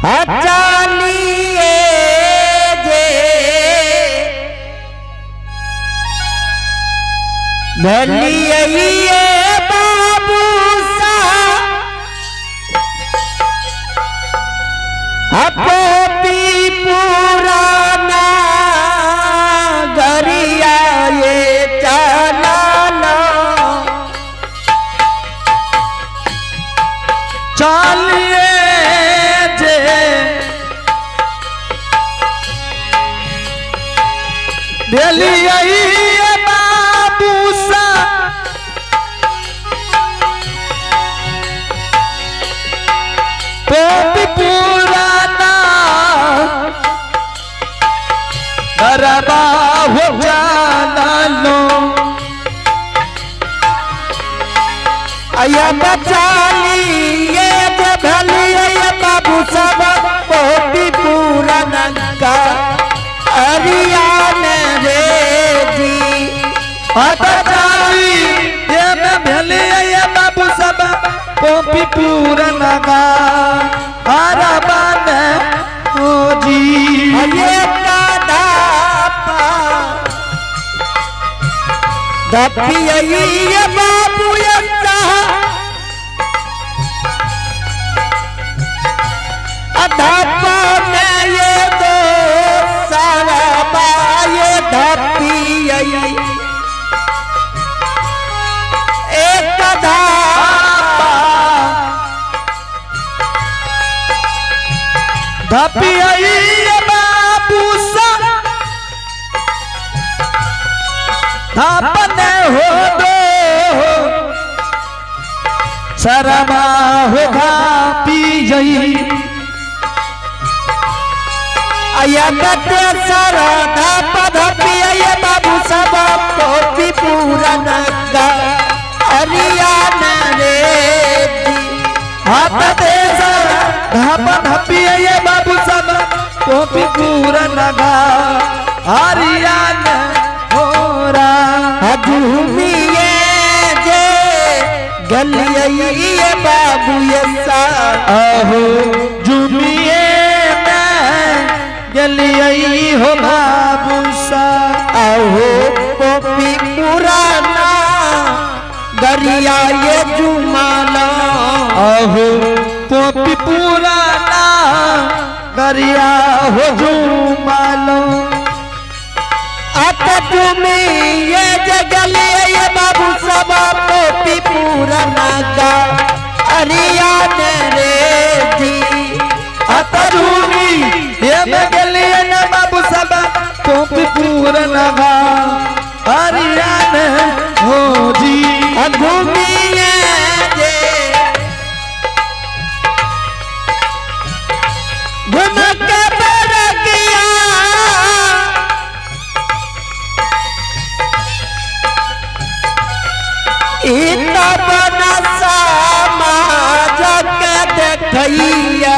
चालिए जे भलिए बाबू सा पोपी पुराना गरिया ये चला चालिए जे भेलिए बाबू सा पोपी पुराना गरबा हो जाना लो। अया बचालिए जे भलिए बाबू सब पोपी पुराना का अरियान रे जी। चाली ये में भेलिए बाबू सब पोपी पुराना गा हरबन हो जी। ये दादा दपिए बाबू अधापा में ये दो सारा बाये धपिए एक धापा धपिए बाबू सा धापन हो दो शर्मा हो धापी जई। अयगत सर धप धपिए बाबू सब पोपी पूरन गा अरियान रे जी। हाथ दे सर धाप धपिए बाबू सब पोपी पूरन गा हरियान हो रा। झूमिए जे गलिए बाबू ये सा अहो जुमिए में गलियई हो बाबू सा। अहो पोपी पुराना गरिया ये जुमाना। अहो पोपी पुराना गरिया हो जुमालो। अत झूमिए जे गलिए बाबू सब पोपी पुराना गा अरियान रे जी। अत झूमी ये में गलिए न बाबू सब पोपी पुराना गा हरियान हो जी। घूमिए जे घूम के बरकिया इतना बना समाज के देखैया।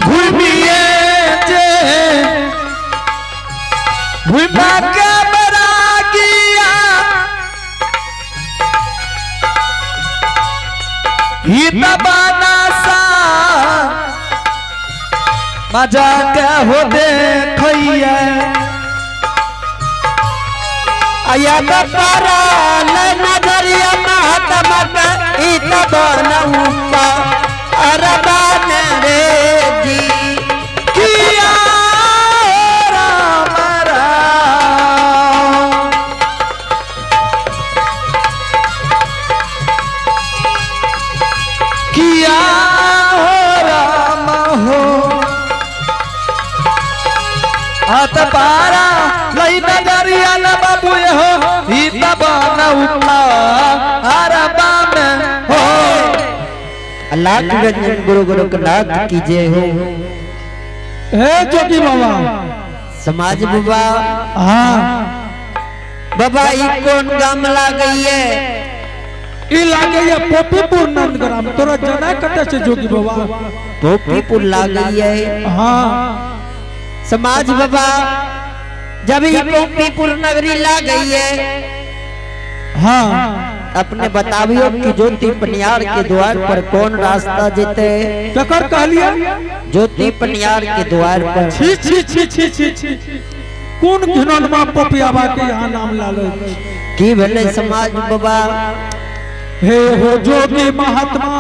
घूमिए जे घूमा के बरागिया हित बनासा मजा के हो देखैया। अया बपारा नजरिया महात्मा के इत बनऊपा अरबान रे जी। किया राम राम किया हो राम हो हाथ पारा लई नजरिया न बाबू हो हित बनऊपा अरबा में हो। अल्लाह रंजन गुरु गोरखनाथ की जय हो। हे जोगी बाबा। समाज बाबा। हाँ। बाबा ई कौन गाम लागई है? ई लागे ये पोपीपुर नंदग्राम। तोरा जना कते से जोगी बाबा? पोपीपुर लागई है। हाँ। समाज बाबा जब ई पोपीपुर नगरी ला गई है। हाँ। अपने बताबियो कि ज्योति पनियार के द्वार पर कौन रास्ता जेते? ककर कहलिए? ज्योति पनियार के द्वार पर। छी छी छी छी छी छी, कोन घिनौनमा पपियाबा के यहाँ नाम लालो। की भेलै समाज बाबा? हे हो जोगी महात्मा।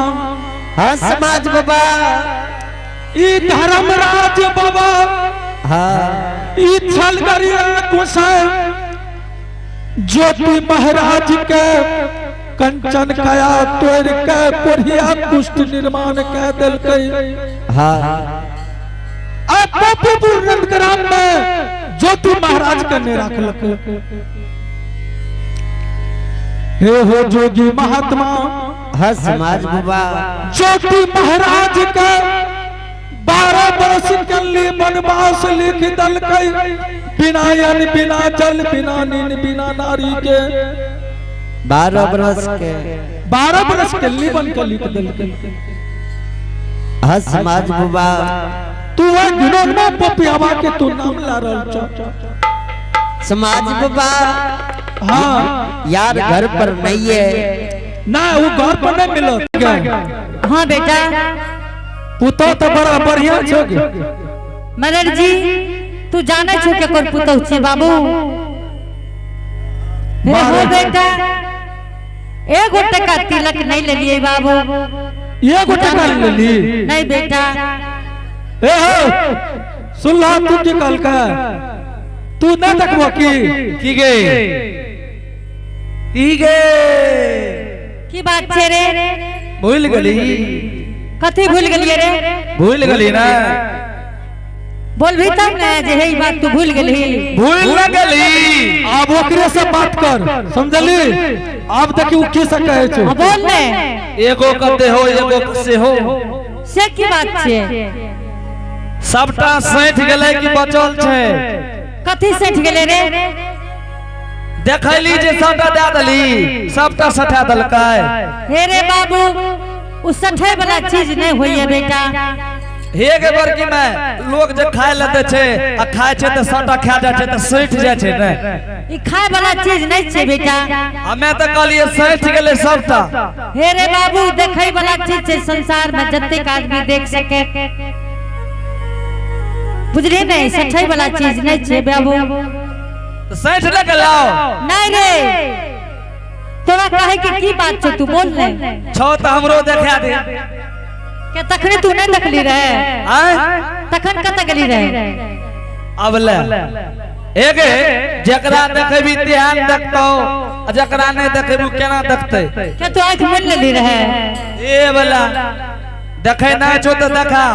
हाँ समाज बाबा। ई धर्मराज बाबा। हाँ। ई छल करिया गोसाई ज्योति महाराज के कंचन कया तोड़ के कोढ़िया कुष्ठ निर्माण कह देलकै। हाँ। आ पप्पूपुर नंदग्राम में ज्योति महाराज के नहीं रखलक। हे हो जोगी महात्मा। हाँ समाज बाबा। ज्योति महाराज के 12 बरस के लिए वनवास लिख दलकै, बिना अन्न बिना जल बिना नींद बिना नारी के। 12 बरस के? 12 बरस के लिए बन के लिख दलकै। हाँ समाज बाबा। तू वह घिनौना पपियावा के तू नाम ला रहल छ। समाज बाबा। हाँ। यार घर पर नहीं है। ना, वो घर पर नहीं मिलत। हाँ बेटा। पुतोह तो बड़ा बढ़िया छो गे। मदर जी, तू जाने छो केकर पुतोह छे बाबू? हे हो बेटा, एगो टका तिलक नहीं लेलिए बाबू। एगो टका लेली? नहीं बेटा। ए हो, सुन ला, तू की कहलका? तू ना देखबो की? की गे, की गे? की बात छे रे? भूल गेली? कथी भूल गेलिए रे? भूल गेली ना? बोल भी तब ने जे हे ई बात तू भूल गेलही। भूल न गेली? आब ओकरे से बात कर, समझली? आब देखी उ की से कहै छौ। हाँ, बोल ने। एगो कते हो, एगो से हो। से की बात छे? सबटा सैठ गेलै कि बचल छै? कथी सठि गेलै रे? देखैली जे सबटा दए देली, सबटा सठा देलकै। हे रे बाबू, उ सठे वाला चीज नहीं होइए बेटा। हे गे बड़की में, लोग जे खाय लए दै छै आ खाय छै तऽ सबटा खा जाइ छै तऽ सठि जाइ छै ने। ई खाय वाला चीज नहीं छे बेटा। हमे तऽ कहलियै सठि गेलै सबटा। हे रे बाबू, देखै वाला चीज छै संसार में जतेक आदमी देख सके, बुझली? नहीं, सठै वाला चीज नहीं छे बाबू। तऽ सठि ने गेलौ? नहीं रे, तोरा कहे के की बात छौ, तू बोल ने। छौ तऽ हमरो देखा दे। के तखने तू नहीं देखली रहे? आय? तखन कतऽ गेली रहे? अब ले, हे गे, जकरा देखेबी तेहन देखतौ आ जकरा नहि देखेबी केना देखतै? के तू आंखि मुन लेली रहे? ए वाला देखै नहि छौ तऽ देखा।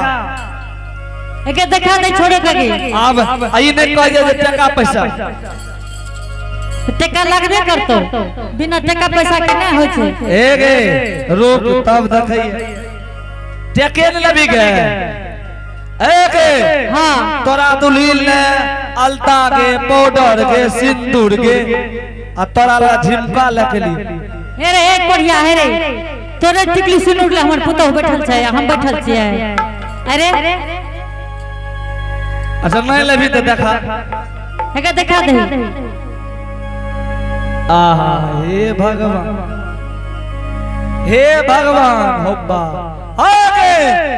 एके देखा दे, छोड़े लगी। आब आ ई नहि कहै जे टका पैसा। टका लगबे करतो, बिना टका पैसा के नहीं होइ छै। हे गे, रोक तब देखैये। टके ने लेबी गे? ए गे। हाँ। तोरा दुल्हिन ने अलता गे, पाउडर गे, सिंदूर गे आ तोरा ला झिमका लए के ली। हे रे, एक बढ़िया हे रे, तोरे टिकली सिंदूर ले हमर पुतोह बैठल छै आ हम बैठल छियै? अरे। अच्छा, नहीं लेबी तऽ देखा। एके देखा दे। आहा, हे भगवान, हे भगवान, होब्बा आगे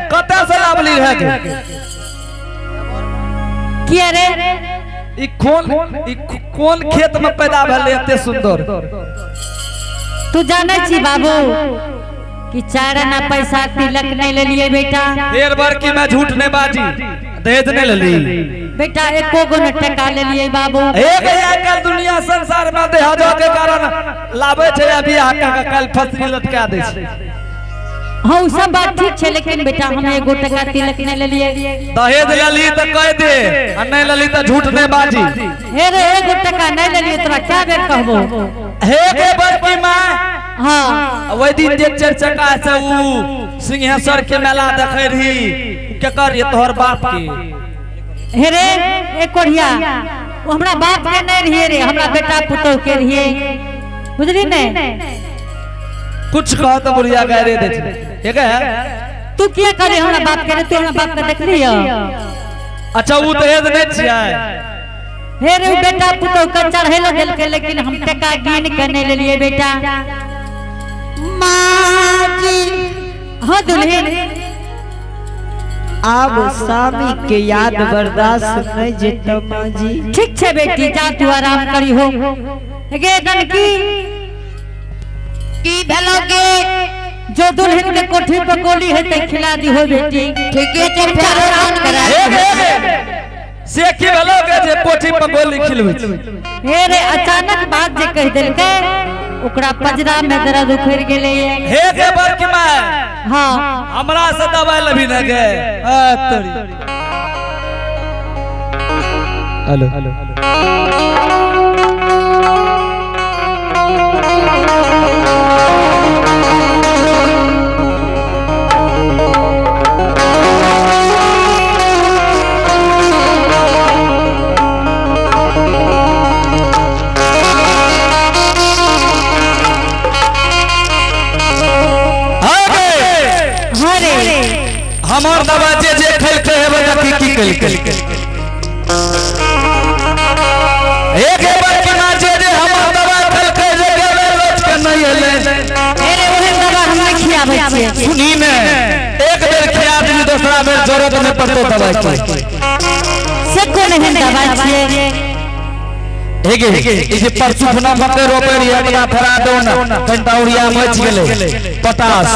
कतऽ से लाबली है गे? किया रे? ई कोन खेत में पैदा भेलै एते सुंदर? तू जानै छी बाबू कि 4 आना पैसा तिलक नहीं लेलिए बेटा। फेर बड़की में, झूठ नहीं बाजी, दहेज नहीं लेली? बेटा, एको गो न टका लेलिए बाबू। एक आइ काल्हि दुनिया संसार में दहेजो के कारण लाबै छै आ बियाह कऽ के काल्हि फसरी लटका दै छै। हाँ, उ सब बात ठीक छै, लेकिन बेटा, हम एगो टका तिलक नहीं लेलिए। दहेज लेली तऽ कह दे आ नहीं लेली तऽ झूठ नहीं बाजी। हे रे, एगो टका नहीं लेलिए, तोरा क्या बेर कहबो? हे गे बड़की माँ। हाँ। ओहि दिन जे चारि चक्का से उ सिंहेश्वर के मेला देखे रही, केकर ये? तोहर बाप के? हे रे, एक कोढ़िया, वो हमरा बाप के नहीं रहिए रे, हमरा बेटा पुतोह के रहिए, बुझली ने? कुछ कह तऽ बुढ़िया गायरे दै छै, ठीक है? तू किया करे हमरा बाप के रे? तू हमरा बाप के देखली हो? अच्छा, उ दहेज नहीं छियै? हे रे, उ बेटा पुतोह के चढ़े ला देलकै, लेकिन हम टका गिन के नहीं लेलिए बेटा। माँ जी। हाँ दुल्हन। आब स्वामी के याद बर्दाश्त नहीं जेतो माँ जी। ठीक छे बेटी, जा तू आराम करी हो। गे दनकी की भेलो गे? जो दुल्हन के कोठी पर गोली है ते खिला दी हो बेटी। ठीके छै, फेरो फोन करा। हे गे, से की भेलो गे जे कोठी पर गोली खिलबै छी? हे रे, अचानक बात जे कह देलकै, ओकरा पजरा में दर्द उखड़ गेलै। हे गे बड़की माय। हाँ। हमरा से दवाई लेबी ने गे? आ तोरी। हेलो। हाँ गे। हाँ रे। हमर दवा जे जे खेलकै हेबे देखी की केलकै। एक बड़की माँ, जे जे हमर दवा खेलकै जे गेलै बच के नहीं एलै। हे रे, ओहन दवा हम नहीं खियाबै छियै। सुनी ने, एक बेर खिया देबी, दोसरा बेर जरूरत नहीं पड़तो दवाई के। से कोन एहन दवा छियै? हे गे, ई जे परसू खुना मकई रोपे रहियै, एकरा फरा दो ने, कनिटा उड़िया मचि गेलै पटास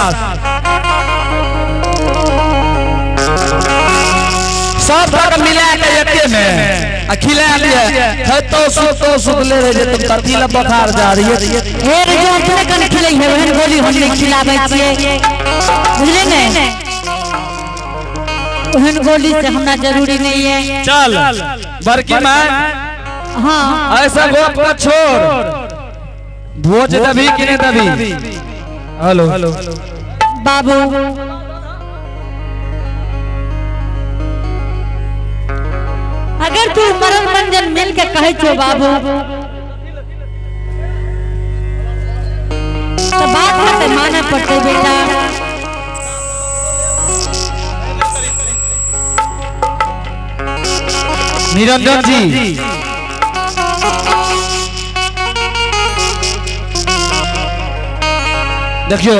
सब तक मिला के एके में आ खिला दिए, खेतो सुतो सुतले रह जेतो, कथी ला बोखार जा रही है? हे रे, जो अपने कन खिलै है ओहन गोली हम नहीं खिलाबै छियै, बुझली ने? ओहन गोली से हमरा जरूरी नहीं है। चल बड़की माय। हाँ। ऐसा गोप का छोड़, भोज दबी कि नहीं दबी? हेलो। बाबू, अगर तू मरल मंजन मिल के कहे छो बाबू, तो बात है तो माने पड़ते बेटा। निरंजन जी, देखियो,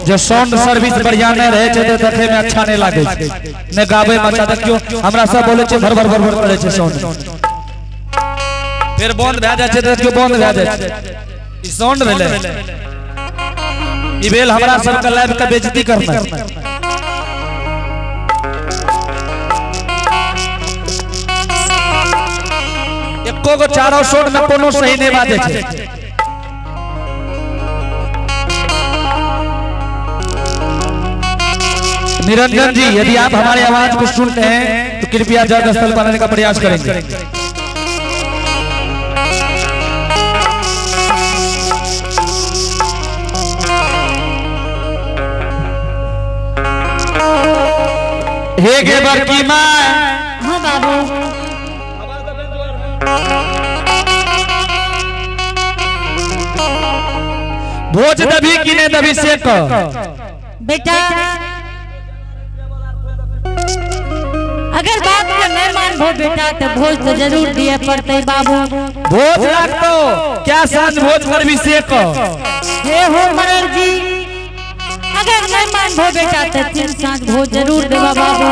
जे साउंड सर्विस बढ़िया नहीं रहे छै तऽ देखे में अच्छा नहीं लागे छै, ने गावे में अच्छा। देखियो, हमरा सब बोले छै भर भर भर भर करे छै साउंड, फिर बंद भए जाइ छै। देखियो, बंद भए जाइ छै। ई साउंड भेलै? ई भेल हमरा सबके लाइव के बेइज्जती करना। एको गो चारो साउंड में कोनो सही नहीं बाजै छै। निरंजन जी, यदि आप हमारी आवाज को सुनते हैं तो कृपया जल्द स्थल पर आने का प्रयास करेंगे। हे गे बड़की माँ। हाँ बाबू। भोज दबी कि नहीं दबी से कह। बेटा, अगर बात के नहीं मानबो बेटा तो भोज तो जरूर दिए पड़ते बाबू। भोज लागतो क्या सांझ भोज करबी से कह। हे हो मरल जी, अगर नहीं मानबो बेटा तो 3 सांझ भोज जरूर देबा बाबू।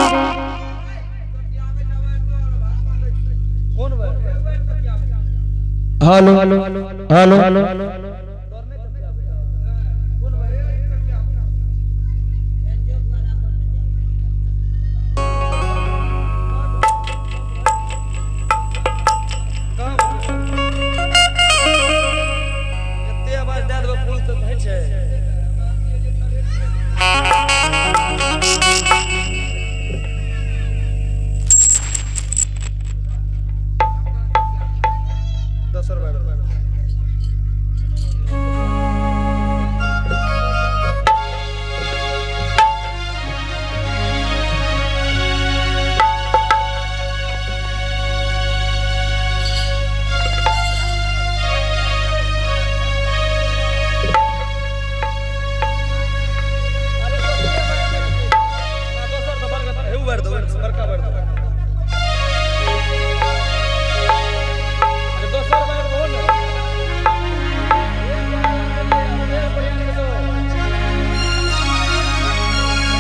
Hello hello.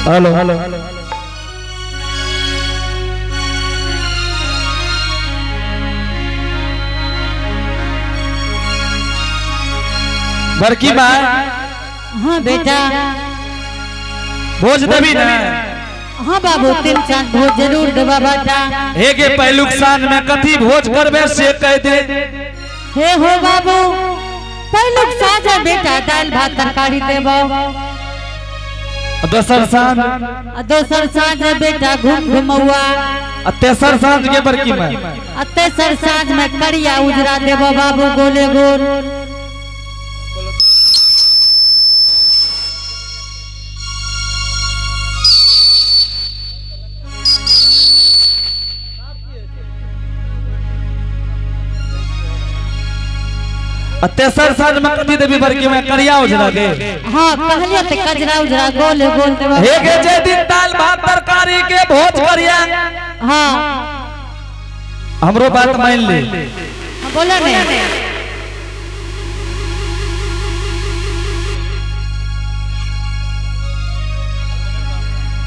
Hello hello. बड़की माँ। हाँ बेटा। भोज देबी ना? हाँ बाबू, तीन चांद भोज जरूर देबा बेटा। हे गे, पहलुक साँझ में कथी भोज करबे से कह दे। हे हो बाबू, पहलुक साँझ है बेटा, दाल भात तरकारी देबो। दोसर साँझ? आ दोसर साँझ है बेटा, घूम घुमौआ। आ तेसर साँझ के बड़की माँ? आ तेसर साँझ में करिया उजरा देबो बाबू, गोले गोल। आ तेसर साँझ में कथी देबी बड़की माँ, करिया उजरा के? हाँ, कहलियो ते कजरा उजरा गोले गोल देबो। हे गे, जे दिन दाल भात तरकारी के भोज करिया, हाँ। हमरो बात मान ले। हाँ, बोलो ने।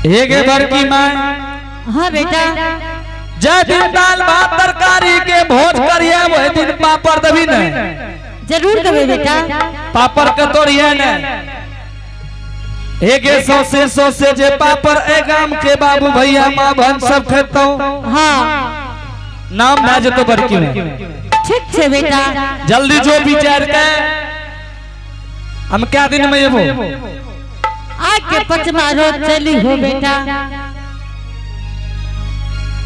हे गे बड़की माँ। हाँ बेटा। जे दिन दाल भात तरकारी के भोज करिया, वही दिन पापड़ देबी ने? जरूर देबे बेटा। पापड़ के तोड़िए ने। हे गे, सौसे सौसे जे पापड़ ए गाम के बाबू भैया माँ बहन सब खेतौ, हाँ। नाम भए जेतो बड़की में। ठीक छे बेटा। जल्दी जो विचार के, हम क्या दिन में एबो? आके पचमा रोज चली हो बेटा।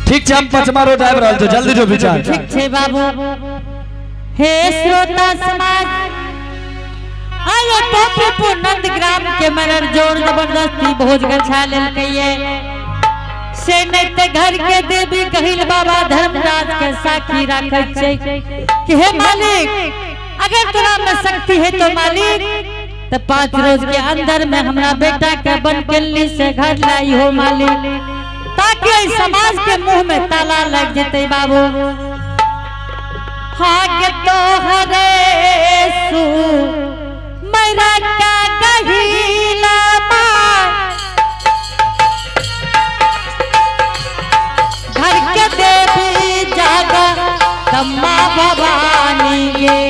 ठीक छै, हम पचमा रोज आबि रहल छौ, जल्दी जो विचार। ठीक छे बाबू। हे श्रोता समाज, आयो टोपीपुर नंदग्राम के मरर जोर जबरदस्ती भोज गछा लेलकै से नहीं ते घर के देवी कहिल बाबा धर्मराज के साखी राखै छै कि हे मालिक, अगर तोरा में शक्ति है तो मालिक, तो 5 रोज के अंदर में हमरा बेटा के बनकेली से घर लाई हो मालिक, ताकि एहि समाज के मुंह में ताला लग जेते बाबू। हाग तो हरे सु मेरा का गहीला माँ, घर के देवी जागा तम्मा भवानी गे।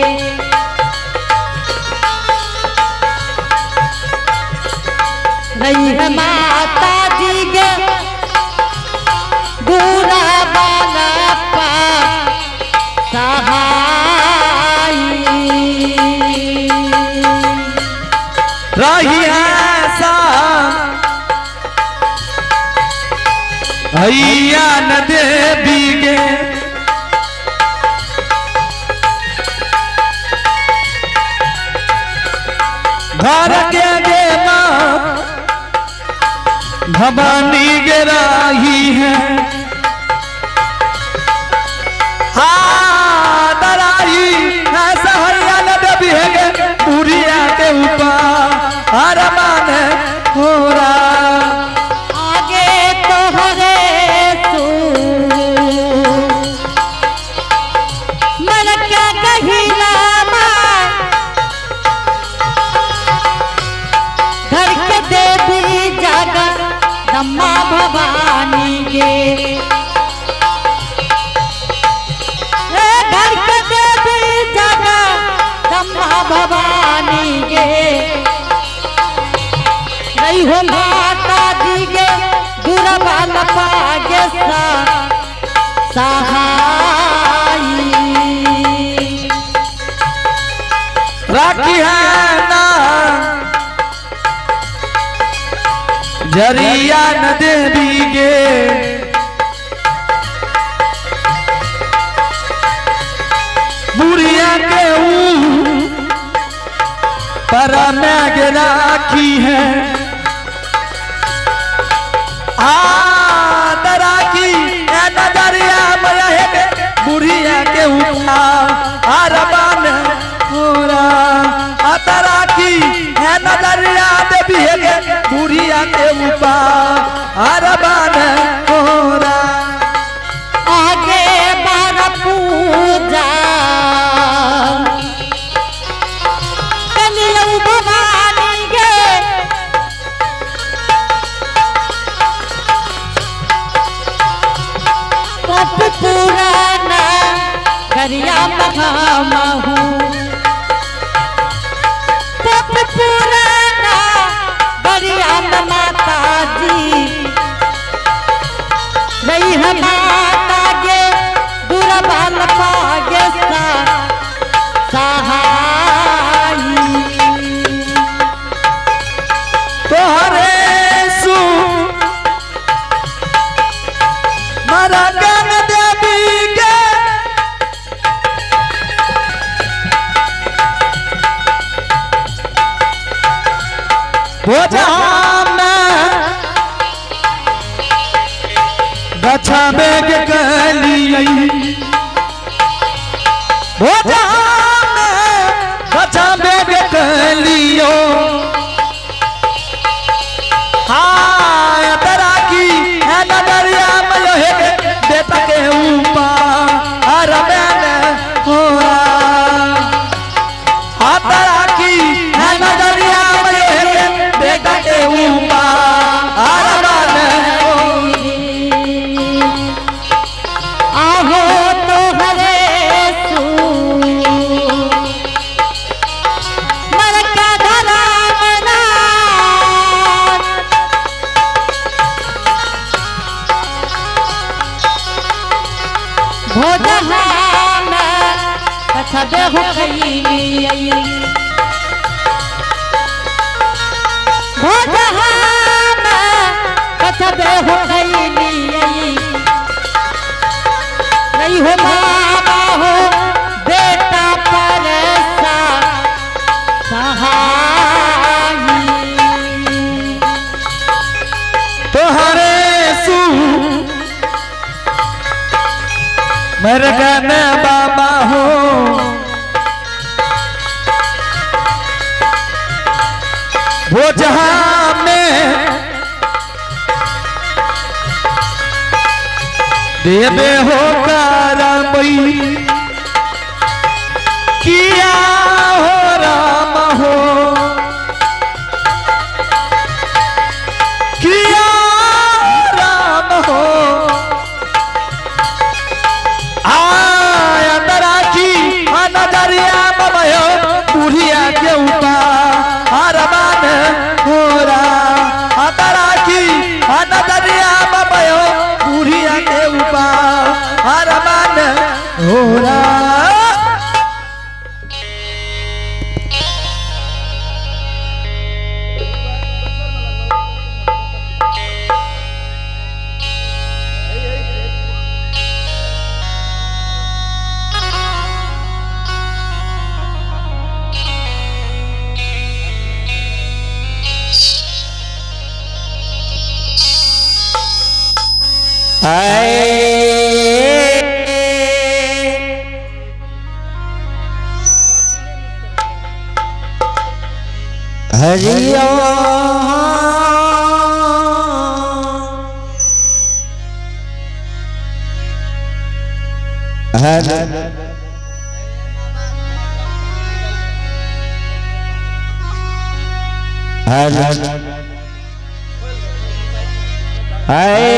रही है माता जी गे बुरा बाला पा सहाई। रही है सा हैया न देवी गे, घर के गे माँ भवानी गे राही है। हाँ, दराही है सहैया न देवी है गे बुढ़िया के ऊपर हर मान हो रहा। आगे तो हरे तू मन क्या कहिला माय, घर के देवी जागा दम्मा भवानी के। ए घर के देवी जागा दम्मा भवानी के, रही हो माता जी के दुर्बल पागे सा सहाई। राखी है ना जरिया न देवी गे, बुढ़िया के ऊ पर में राखी है। आ दराखी ए नजरिया मया है बुढ़िया के उठा अरबान पूरा। आ दराखी ए नजरिया देवी है बुढ़िया के उपा अरबान पूरा। आगे बार पूजा कलियौ भवानी गे। नगरिया महू पप पुराना गरिया माता जी रही हम माता गे दुर्बल पागे सा सहाई। तोहरे सु मरा ज्ञान देवी के बोझा में गछा में के कलियई बोझा में गछा में के कलियो हाय तरा की है नजरिया मयो हे बेटा के ऊपर अरे मैंने हो हा तरा की है नजरिया मयो हे बेटा के ऊपर अरे मैंने हो आहो तो हरे सू मरका धरा मना भोजहान कछबे हो खैली भोजहान कछबे हो खैली नहीं हो बाबा हो बेटा परसा सहाई। तोहरे सू मरगन बाबा हो बोझा में देवे हो करमई किया हो राम हो किया राम हो आय अंदरा की नजरिया ममयो बुढ़िया के ऊपर हरमान हो रा अंदरा की नजरिया ममयो बुढ़िया के ऊपर हरमान हो रा। हरि हर हर हरे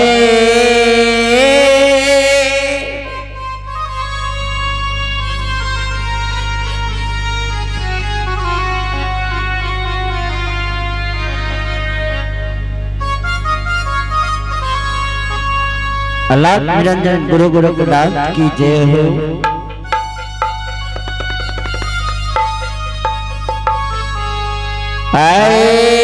अल्लाह निरंजन गुरु गोरखनाथ की जय हो। आए।